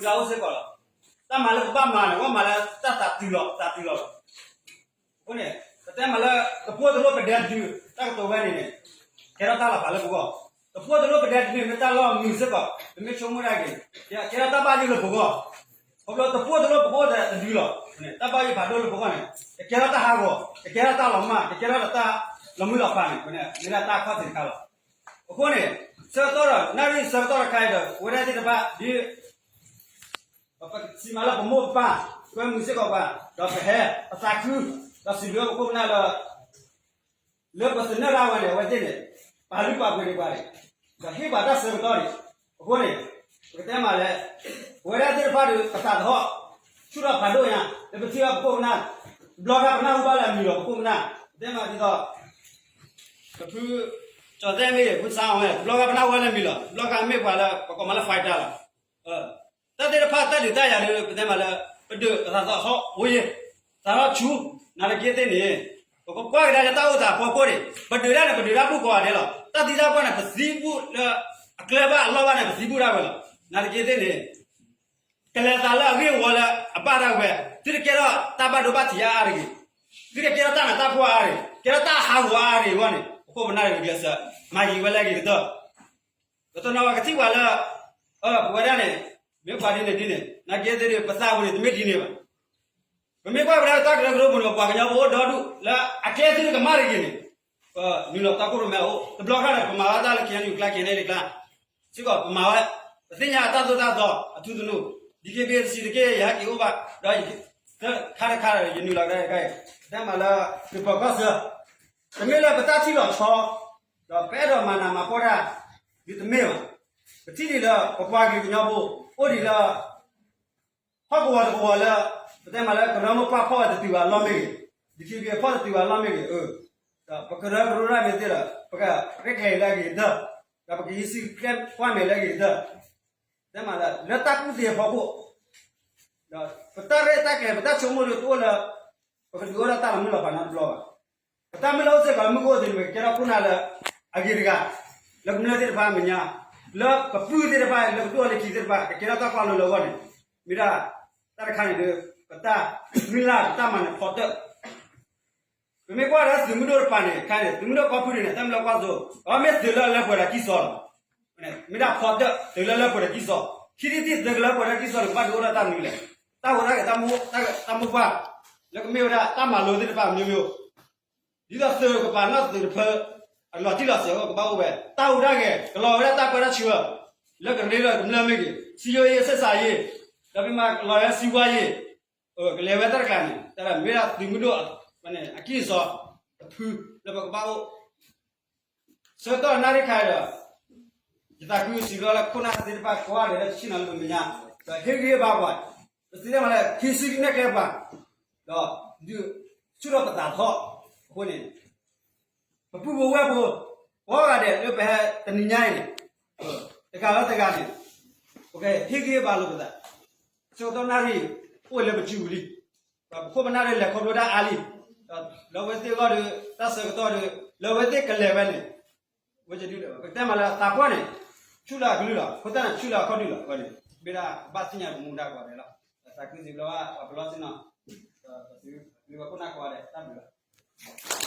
တၢ်အိၣ်စ့ၢ်ကီးလီၤ. တၢ်မၤလၢပဘၣ်မၤန့ၣ် ပဘၣ်မၤလၢတၢ်သးတုၤလီၤ သးတုၤလီၤလီၤ. အဃိန့ၣ် ပတဲမးလၢ တပှိၢ်တလိၣ်ပဒဲတဒု တၢ်ကတိၤဝဲန့ၣ်န့ၣ် ကဲထီၣ်တၢ်လီၤဖးလၢပဂီၢ်, တပှိၢ်တလိၣ်ပဒဲတဒုန့ၣ် မ့ၢ်တၢ်လီၢ်မုာ်စ့ၢ်ကီး ပမ့ၢ်ဆိကမိၣ်ဒၣ်က့ၤ ကဲထီၣ်တၢ်ဘၣ်ယိၣ်လၢပဂီၢ်, ခီဖျိတပှိၢ်တလိၣ်ပအိၣ်ဒီးတဒုလီၤ. တၢ်ဘၣ်ယိၣ်ဖးဒိၣ်လၢပဂီၢ်န့ၣ် ကကဲထီၣ်တၢ်ဟးဂီၤ ကကဲထီၣ်တၢ်လီၤမၢ် ကကဲထီၣ်ဒီးတၢ်လီၤမုၢ်လီၤဖးန့ၣ် မ့ၢ်ဒၣ်တၢ်ခီၣ်ထံးတခါလီၤ. အဃိန့ၣ် ဆၢကတီၢ်ဒီး နၣ်ရံၣ်ဆၢကတီၢ်တခါအံၤဒီး ပဝဲဒၣ်သ့ၣ်တဖၣ် ဒ် ပစံးမးလၢပမိၢ်ပပၢ် ကွဲမုာ်စ့ၢ်ကီးပှၤ ဒီးပဟဲ ပသးခု ဒီးစံးဘျုးပခိၣ်ပနၢ်လၢ လၢပသနၢၣ်ဒၣ်ဝဲန့ၣ် အဝဲသ့ၣ်န့ၣ် ပာ်လုၢ်ပာ်ပှ့ၤန့ၢ်ပှၤန့ၣ် ဒီးဟ့ၣ်ပှၤတၢ်ဆၢကတီၢ်န့ၣ် အဃိန့ၣ် ပကတဲမးလဲၣ် ပဝဲဒၣ်သ့ၣ်တဖၣ်ဒီး ပသးသဟီၣ် ဆူၣ်ထီၣ်ဖးဒိၣ်ညါ လၢပထံၣ်ဘၣ်ပခိၣ်ပနၢ် တဘျီခါပနၢ်ဟူဘၣ်လၢအမံၤလီၤ ပခိၣ်ပနၢ် ပတဲမးဒ်သိး ပဖုကၠီၤသဲၣ်မ့ၢ်ဂ့ၤ ဖုဆါအီၤမ့ၢ်ဂ့ၤ တဘျီခါပနၢ်ဟူဘၣ်လၢအမံၤလီၤ တဘျီခါမ့ၢ်ပှၤလၢ ပကိးမးလၢ fighter လီၤ တၢ်သ့ၣ်တဖၣ်တၢ်ဒုးတၢ်ယၤဒီး ပတဲမးလၢ ပဒုးပသးသဟီၣ်အိၣ်ယ့ၣ် သးထီၣ်ဆူ နာ်သက့သ့ၣ်န့ၣ် ပကကွၢ်ကဒါလၢတၢ်အိၣ်သးအဖီခိၣ်န့ၣ် ပဒုးဒၣ်န့ၣ် ပဒုးဒၣ်ဘူၣ်ကိးဂၤဒဲးလီၤ. တၢ်သံတၢ်ပှၢ်န့ၣ် ပသံဘူၣ်လၢ အကျဲဘၣ်အလီၢ်ဘၣ်န့ၣ် ပသံဘူၣ်ဒၣ်ဝဲလီၤ. နာ်သက့သ့ၣ်န့ၣ် ကလဲၤသးလၢအဂ့ၢ်အဝီလၢအဘၣ်ဒၣ်ဝဲ သုတကဲထီၣ်တၢ်ဘၣ်ဒိဘၣ်ထံးအါအါတဂ့ၤ, သုတကဲထီၣ်တၢ်နးတၢ်ဖှီၣ်အါတဂ့ၤ, ကဲထီၣ်တၢ်ဟးဂီၤအါတဂ့ၤအဂီၢ်န့ၣ် ပခိၣ်ပနၢ်တဂ့ၤကျဲးစၢး မၤယံၤဝဲလၢအဂ့ၤကတၢၢ် ပတနီၤကထံၣ်ပှၤလၢ ပဝဲဒၣ်န့ၣ် မ့ၢ်ပှၤဒ်န့ၣ်ဒ်န့ၣ် နာ်သက့သ့ၣ်ဒီး ပသးပူၤန့ၣ် တမ့ၢ်ဒ်န့ၣ်ဘၣ်. ပမ့ၢ်ကွၢ်ဝဲဒၣ်တၢ်ကရၢကရိပူၤန့ၣ် ပှၤကညီဖိအိၣ်ဒီဒူၣ်လၢအကျဲသုတကမၣ်တဂ့ၤန့ၣ် ပနုာ်လီၤတၢ်ခိၣ်ရိၣ်မဲအိၣ် တဘျီခါန့ၣ် ပမၤဝဲတၢ်လၢ KNU ကျါ KNLA ကျါ စ့ၢ်ကီးပမၤဝဲ ပသ့ၣ်ညါတၢ်သိၣ်တၢ်သီအထူသနူ DKBA တဆံးတက့ၢ် ယဟဲက့ၤအိၣ်ဘၣ် ဒီး ခါတခါဒီး ယနုာ်လီၤကဒါတခါအံၤ ပတဲမးလၢ သုးပၢၤကီၢ်ဆၢ တမ့ၢ်လၢပတၢ်ထံၣ်လီၤဆီ ဒီးပအဲၣ်ဒိးမၤနးမၤဖှီၣ်တၢ် ဒ်တမ့ၢ်ဘၣ်. ပထံၣ်ဒံးလၢပပှၤကလုာ်ကညီဖိ အိၣ်ဒံးလၢ ဟီၣ်ကဝီၤတကဝီၤလၢ ပတဲမးလၢကရၢမိၢ်ပှၢ်ဖီၣ်ဝဲတတုၤဘၣ်အလီၢ်မ့ၢ်ဂ့ၤ, DKBA ဖီၣ်တတုၤဘၣ်အလီၢ်မ့ၢ်ဂ့ၤ, ဒီးပကရၢကရိတၢ်မ့ၢ်သ့ဒီး ပကရဲၣ်ကျဲၤလၢအဂ့ၤကတၢၢ်, ဒီးပကဟံးစုကွၢ်မဲာ်လၢအဂ့ၤကတၢၢ်, ပတဲမးလၢ လၢတၢ်ကူၣ်သ့အဖီခိၣ် ဒီးပတၢ်ရဲၣ်တၢ်ကျဲၤ ပတၢ်ဆိကမိၣ်ဒီးတအိၣ်လၢ ပကဒုးအိၣ်ဒီးတၢ်လီၤမုၢ်လီၤဖးနီတဘျီဘၣ်. ပတၢ်မုၢ်လၢ်အိၣ်စ့ၢ်ကီးလၢမုၢ်ကအိၣ်သ့ၣ်တဖၣ် ကကဲထီၣ်ခိၣ်နၢ်လၢအဂ့ၤတဂၤ, လၢကမျၢၢ်သ့ၣ်တဖၣ်အမဲာ်ညါ, လၢပပုၢ်သ့ၣ်တဖၣ် လၢပဒိၣ်အီၤလၢခံသ့ၣ်တဖၣ် ကကဲထီၣ်တၢ်ကွၢ်လိလၢအဂီၢ်န့ၣ်, မ့ၢ်ဒၣ် တၢ်တခါန့ၣ်ဒီး ပတၢ်မုၢ်လၢ် ပတၢ်မၤနးဖီတၢၣ် ပမ့ၢ်ကွၢ်ဒီးသုးမုၢ်ဒိၣ်တပၤန့ၣ် ခဲအံၤန့ၣ် သုးမုၢ်ဒိၣ်ကီၢ်ဖုန့ၣ် တၢ်မ့ၢ်လၢကွၢ်စိ အမ့ၢ်သုးလၢလၢပှဲၤဒီးကံၢ်စီလီၤ. မ့ၢ်ဒၣ်ဖီတၢၣ် သုးလၢလၢပှဲၤဒီးကံၢ်စီ, ခံထံၣ်တထံၣ်သုးကလၢပှဲၤဒီးကံၢ်စီန့ၣ် ကဘၣ်ဒုးအိၣ်ဒီးတၢ်မနုၤလဲၣ်. တၢ်ဟူးတၢ်ဂဲၤ တၢ်မိၢ်ပှၢ် လၢကမ့ၢ်ဝဲဒၣ်တၢ်မၤလိသ့ၣ်တဖၣ် မျိုးမျိုး ဒ်သိးသုးကပၤနီၢ်သုးတဖၢ အလီၤတံၢ်လီၤဆဲးအဂီၢ် ကဘၣ်အိၣ်ဝဲ တၢ်ဟူးတၢ်ဂဲၤ ကလီၤဝဲဒၣ်တၢ်ပၢတၢ်ဆှၢ လၢကရ့ဒီးကမျၢၢ်မ့ၢ်ဂ့ၤ စည်းရုံးရေး ဆက်ဆံရေး ဒီးမ့ၢ်မးကလီၤဝဲ စီးပွားရေး ကလဲၤဝဲတၢ်တကျါန့ၣ် တၢ်မ့ၢ်ဒၣ်သုးမုၢ်ဒိၣ် အကံၢ်အစီ တဖု လၢပကဘၣ်အိၣ် ဆၢကတီၢ်နၣ်ရံၣ်ခါဒီး ယသးခုစံးဘျုးလၢခိၣ်နၢ်သ့ၣ်တဖၣ်ကိးဂၤဒဲးလၢတဆံၣ်နီၤလၢပမဲာ်ညါ ဒီးဟ့ၣ်ဂံၢ်ဟ့ၣ်ဘါပှၤ ပစံးတၢ်မးလၢ ဟံးစုနဲၣ်ကျဲပှၤ ဒီးဒုးဆူၣ်ထီၣ်ပသးထီၣ်အဃိန့ၣ် ပပုၢ်ဖိဝဲၢ်ဖိ ကိးဂၤဒဲးလၢပဟဲတနံၤညါအံၤန့ၣ် တဂၤလၢတဂၤန့ၣ် ပကဟ့ၣ်ဂံၢ်ဟ့ၣ်ဘါလိာ်ပသး ဆၢကတီၢ်နၣ်ရံၣ် အိၣ်လၢပစုပူၤလံ ပခိၣ်ပနၢ်ဒီးလဲၤခီဖျိတၢ်အါလံ ဒီးလၢဝဲသ့ၣ်အဂီၢ်ဒီး တၢ်ဆၢကတီၢ်ဒီး လၢဝဲသ့ၣ်ကလဲၤဝဲန့ၣ် ဝဲဒုး ပကတဲမးလၢသးပှၢ်န့ၣ် ဆူၣ်လၢအကလုၢ်လီၤ အဃိသတးန့ၣ် ဆူၣ်လၢအခီၣ်ဒုးလီၤ အဝဲန့ၣ် မ့ၢ်ဒၣ်ဘၣ်သ့ၣ်ညါပမူဒါကိးဂၤဒဲးလီၤ သးခုစံးဘျုးဘၣ်ပှၤပလီၢ်ဆ့ၣ်နီၤ ဒီးပသုးမုၢ်ခိၣ်နၢ်ကိးဂၤဒဲး တၢ်ဘျုးလီၤ